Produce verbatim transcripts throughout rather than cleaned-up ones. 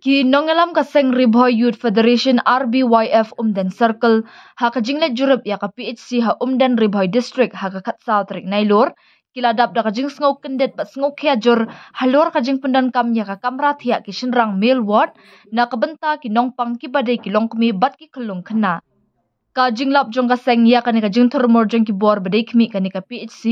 Ki nongïalam ka seng Ri Bhoi Youth Federation R B Y F Umden Circle ha ka jingleit jurip ïa ka P H C ha Umden, Ri Bhoi District ha ka khatsaw tarik Nailur ki la dap da ka jingsngew kyndit bad sngewkhia jur halor ka jingpyndonkam ïa ka kamra thiah ki shynrang male ward na ka bynta ki nongpang kiba dei ki longkmie bad ki khyllung khynnah. Ka jinglap jong ka seng ïa kane ka jingthurmur jong ki bor ba dei khmih kane ka P H C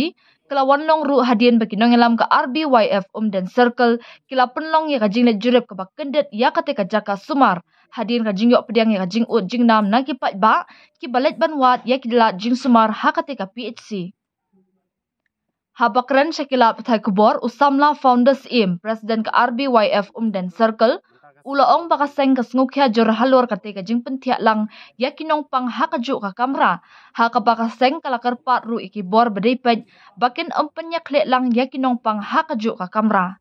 ka la wan long ruh hadien ba ki nongïalam ka R B Y F Umden Circle ki la pynlong ïa ka jingleit jurip kaba kyndit ïa kata ka jaka sumar hadien ka jingïoh pdiang ïa ka jingud jingnam na ki paidbah kiba leit ban wad ïa ki lad jingsumar ha kata ka P H C. Haba kren sha ki lad pathai khubor, u samla Founders Im, President ka R B Y F Umden Circle, u la ong ba ka seng ka sngewkhia jur halor kata ka jingpynthiah lang ïa ki nongpang ha kajuh ka kamra, ha kaba ka seng ka la kyrpad ruh ïa ki bor ba dei peit ba kin ym pynïakhleh lang ïa ki nongpang ha kajuh ka kamra.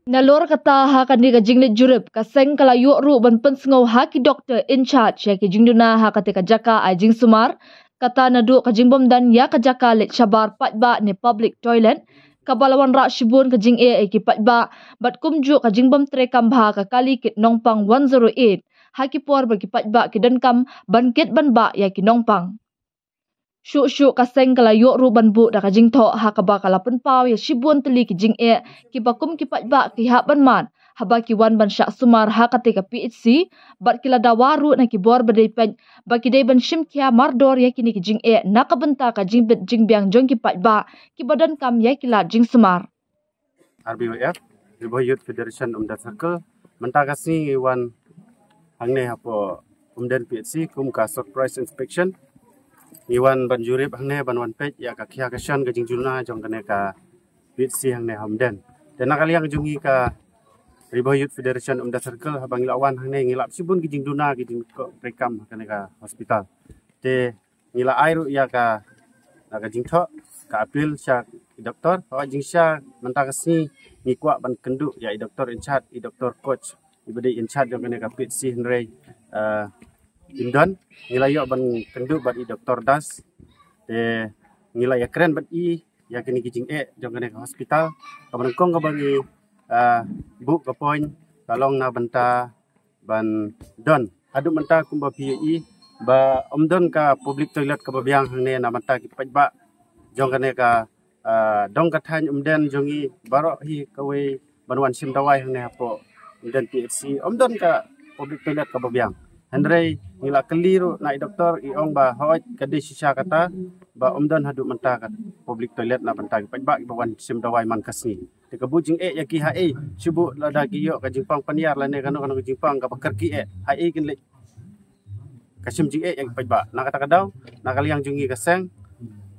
Nalor kata, ha kane ka jingleit jurip ka seng ka la ïoh ruh ban pynsngew ha ki doktor in charge ïa ki jingduna ha kata ka jaka ai jingsumar, kata naduh ka jingbymdon ïa ka jaka leit shabar paidbah ne public toilet kaba la wanrah shibun ka jingeh ïa ki paidbah, bad kumjuh ka jingbymtrei kam bha ka kali kit nongpang one zero eight ha ki por ba ki paidbah ki donkam ban kit ban bah ïa ki nongpang. Shuh shuh ka seng ka la ïoh ruh ban buh da ka jingthoh ha kaba ka la pynpaw ïa shibun tylli ki jingeh kiba kum ki paidbah ki hap ban mad haba ki wan ban shah sumar ha kata ka P H C, bad ki la dawa ruh na ki bor ba dei peit ba ki dei ban shim khia mardor ïa kine ki jingeh na ka bynta ka jingbit jingbiang jong ki paidbah kiba donkam ïa ki lad jingsumar. R B Y F, Ri Bhoi Youth Federation Umden Circle, mynta ka sngi ngi wan hangne hapoh Umden P H C kum ka surprise inspection. Ngi wan ban jurip hangne, ban wan peit ïa ka khia ka shan ka jingduna jong kane ka P H C hangne ha Umden. Te na ka liang jong ngi ka Ri Bhoi Youth Federation Umden Circle, haba ngi la wan hangne ngi la ap shibun ki jingduna, ki jingtrei kam ha kane ka hospital. Te ngi la ai ruh ïa ka, na ka jingthoh, ka appeal sha i doktor. Haba jingshisha mynta ka sngi ngi kwah ban kynduh ïa i doktor in charge, i doktor Koch, iba dei in charge jong kane ka P H C, hynrei, eh, im don. Ngi la ïoh ban kynduh bad i doktor Das. Te ngi la ïakren bad i ïa kine ki jingeh jong kane ka hospital. Kaba nyngkong kaba ngi, eh, buh ka point ka long na bynta ban don. Haduh mynta kumba phi ïohi ba ym don ka public toilet kaba biang hangne na bynta ki paidbah jong kane ka, ah, dong ka thaiñ Umden jong ngi, baroh hi kawei ban wan shim dawai hangne hapoh Umden P H C. Ym don ka public toilet kaba biang. Hynrei ngi la kylli ruh na i doktor, i ong ba hooid ka dei shisha kata, ba ym don haduh mynta ka public toilet na bynta ki paidbah kiba wan shim dawai man ka sngi. Te ka buh jingeh ïa ki haei, shu buh lada ki ïoh ka jingpang pynïar lane kano kano ka jingpang kaba kyrkieh, haei kin leit ka shim jingeh ïa ki paidbah. Na kata ka daw, na ka liang jong ngi ka seng,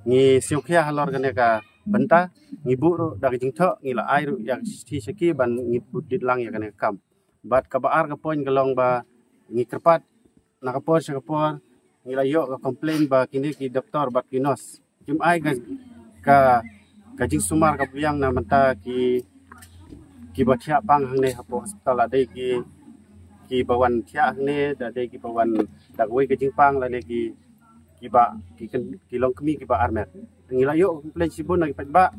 ngi sngewkhia halor kane ka bynta, ngi buh ruh da ka jingthoh, ngi la ai ruh ïa ka shithi sha ki ban ngin bud lang ïa kane ka kam. Bad kaba ar ka point ka long ba ngi kyrpad na ka por sha ka por, ngi la ïoh ka complain ba kine ki doktor bad ki nurse kim ai ka, ka, ka jingsumar kaba biang na bynta ki, kiba thiah pang hangne hapoh hospital, la dei ki, kiba wan thiah hangne, la dei kiba wan da kawei ka jingpang, la dei ki, kiba, ki kyn-, ki longkmie kiba armet. Ngi la ïoh complain shibun na ki paidbah,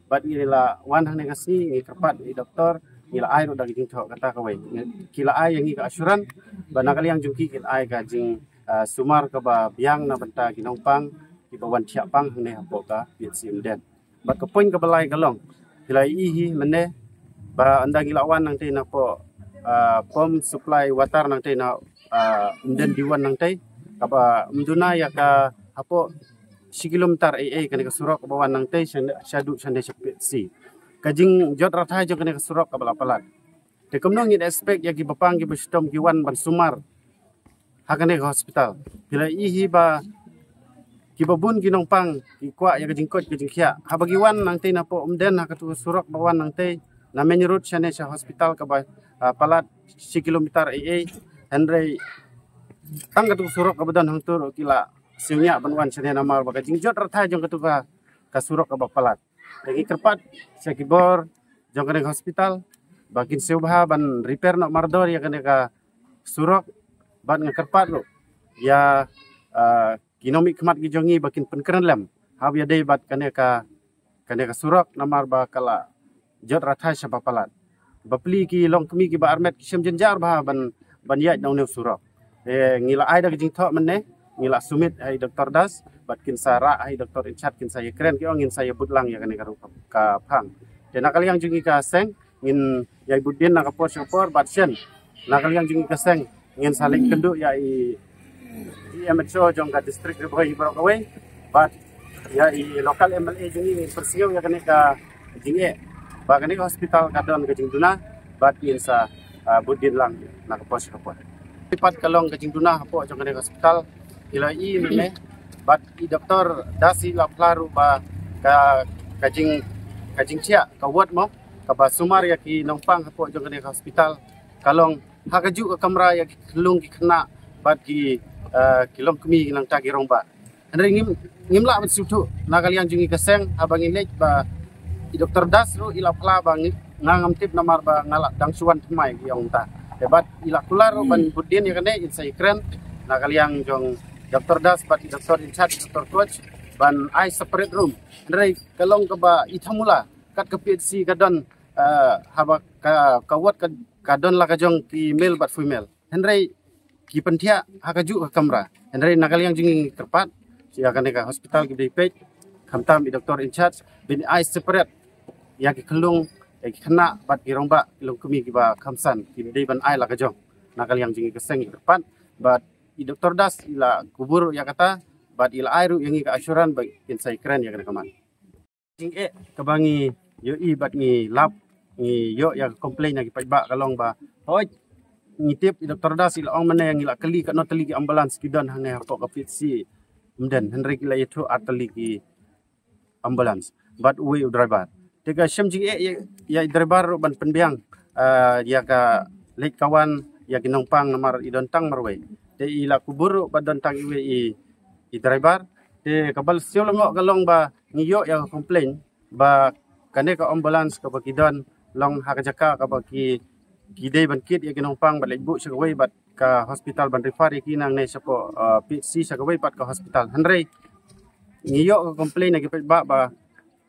bad ngi la wan hangne ka sngi, ngi kyrpad i doktor, ngi la ai ruh da ka jingthoh kata kawei. Ngi, ki la ai ïa ngi ka assurance ba na ka liang jong ki, ki la ai ka jing, ah, sumar kaba biang na bynta ki nongpang kiba wan thiah pang hangne hapoh ka P H C Umden. Bad ka point kaba lai ka long, phi la ïohi hi mynne ba ynda ngi la wan nangtei napoh, ah, pump supply water nangtei na, ah, Umden D one nangtei, kaba ym duna ïa ka hapoh shi kilometer ei ei kane ka surok kaba wan nangtei sha, shaduh shane sha P H C. Ka jingjot rathai jong kane ka surok kaba la palat. Te kumno ngin expect ïa kiba pang kiba shitom ki wan ban sumar ha kane ka hospital? Phi la ïohi hi ba kiba bun ki nongpang ki kwah ïa ka jingkoit ka jingkhiah. Haba ki wan nangtei napoh Umden ha katu ka surok ba wan nangtei na main road shane sha hospital kaba, ah, palat shi kilometer ei ei. Hynrei tang katu ka surok kaba don hangtu ruh ki la sngewbha ban wan shane namar ba ka jingjot rathai jong katu ka, ka surok kaba palat. Te ngi kyrpad sha ki bor jong kane ka hospital ba kin sngewbha ban repair noh mardor ïa kane ka surok, bad nga kyrpad ruh ïa, ah, ki nongmihkhmat ki jong ngi ba kin pynkren lem haba ïadei bad kane ka, kane ka surok namar ba ka la jot rathai sha ba palat. Bapli ki longkmie kiba armet ki shem jynjar bha ban, ban ïaid na une u surok. Te ngi la ai da ka jingthoh mynne, ngi la submit ha i Doctor Das, bad kin sa rah ha i Doctor Incharge kin sa ïakren ki ong ngin sa ïabud lang ïa kane ka rukom ka phang. Te na ka liang jong ngi ka seng, ngin ïai bud dien na ka por sha ka por, bad shen na ka liang jong ngi ka seng, ngin sa leit kynduh ïa i, i M H O jong ka district Ri Bhoi baroh kawei, bad ïa i local M L A jong ngi, ngin pyrsngew ïa kane ka jingeh ba kane ka hospital ka don ka jingduna, bad ngin sa, ah, bud dien lang na ka por sha ka por. Pat ka long ka jingduna hapoh jong kane ka hospital, i la i mynne, bad i Doctor Das i la phla ruh ba ka, ka jing, ka jingthiah ka ward mo, kaba sumar ïa ki nongpang hapoh jong kane ka hospital, ka long ha kajuh ka kamra ïa ki khyllung ki khynnah bad ki, eh, ki longkmie nangta ki rangbah. Hynrei ngim, ngim lah ban sngewthuh na ka liang jong ngi ka seng haba ngi leit ba i Doctor Das ruh i la phla ba ngi, nga ngam tip namar ba nga la dang shu wan thymmai, ki ong ta. Te bad i la kular ruh ban bud dien ïa kane, in sa ïakren na ka liang jong Doctor Das bad i Doctor Incharge, Doctor Koch, ban ai separate room. Hynrei ka long kaba i thamula, kat ka P H C ka don, eh, haba ka, ka ward ka, ka don la ka jong ki male bad female. Hynrei ki pynthiah ha kajuh ka kamra. Hynrei na ka liang jong ngi ngi kyrpad ïa kane ka hospital, ki dei peit, khamtam i Doctor Incharge, ban ai separate ïa ki khyllung, ïa ki khynnah bad ki rangbah, ki longkmie kiba khamsan, ki dei ban ai la ka jong. Na ka liang jong ngi ka seng ngi kyrpad, bad i Doctor Das i la kubur ïa kata, bad i la ai ruh ïa ngi ka assurance ba in sa ïakren ïa kane ka mat. Jingeh kaba ngi ïohi bad ngi lap, ngi ïoh ïa ka complain na ki paidbah ka long ba, hooid, ngi tip i Doctor Das i la ong mynne ngi la kylli katno tylli ki ambulance ki don hangne hapoh ka P H C Umden, hynrei ki la ïathuh ar tylli ki ambulance bad uwei u driver. Te ka shem jingeh ïa, ïa i driver ruh ban pynbiang, ah, ïa ka leit ka wan ïa ki nongpang namar i don tang marwei. Te i la kubur ruh ba don tang iwei i, i driver. Te kaba sngewlyngngoh ka long ba ngi ïoh ïa ka complain ba kane ka ambulance kaba ki don long ha ka jaka kaba ki, ki dei ban kit ïa ki nongpang bad leit buh sha kawei bad ka hospital ban refer ïa ki nangne shapoh, uh, P H C sha kawei pat ka hospital. Hynrei ngi ïoh ka complain na ki paidbah ba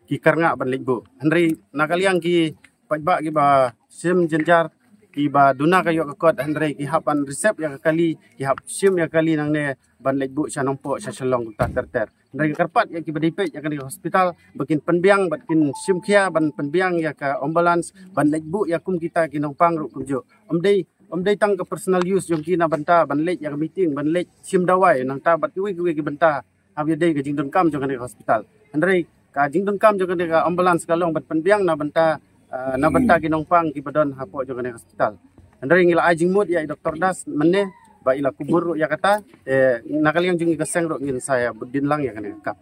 ki kyrngah ban leit buh. Hynrei na ka liang ki paidbah kiba shem jynjar, kiba duna ka ïoh ka kot, hynrei ki hap ban receive ïa ka kali, ki hap shim ïa ka kali nangne ban leit buh sha Nongpoh, sha Shillong, kumta ter ter. Hynrei nga kyrpad ïa kiba dei peit ïa kane ka hospital ba kin pynbiang bad kin shim khia ban pynbiang ïa ka ambulance ban leit buh ïa kum kita ki nongpang ruh kumjuh. Ym dei, ym dei tang ka personal use jong ki na bynta ban leit ïa ka meeting, ban leit shim dawai, nangta bad kiwei kiwei ki bynta haba ïadei ka jingdonkam jong kane ka hospital. Hynrei ka jingdonkam jong kane ka ambulance ka long ban pynbiang na bynta, ah, na bynta ki nongpang kiba don hapoh jong kane ka hospital. Hynrei ngi la ai jingmut ïa i Doctor Das mynne ba i la kubur ruh ïa kata, eh, na ka liang jong ngi ka seng ruh ngin sa ïa bud dien lang ïa kane ka kam.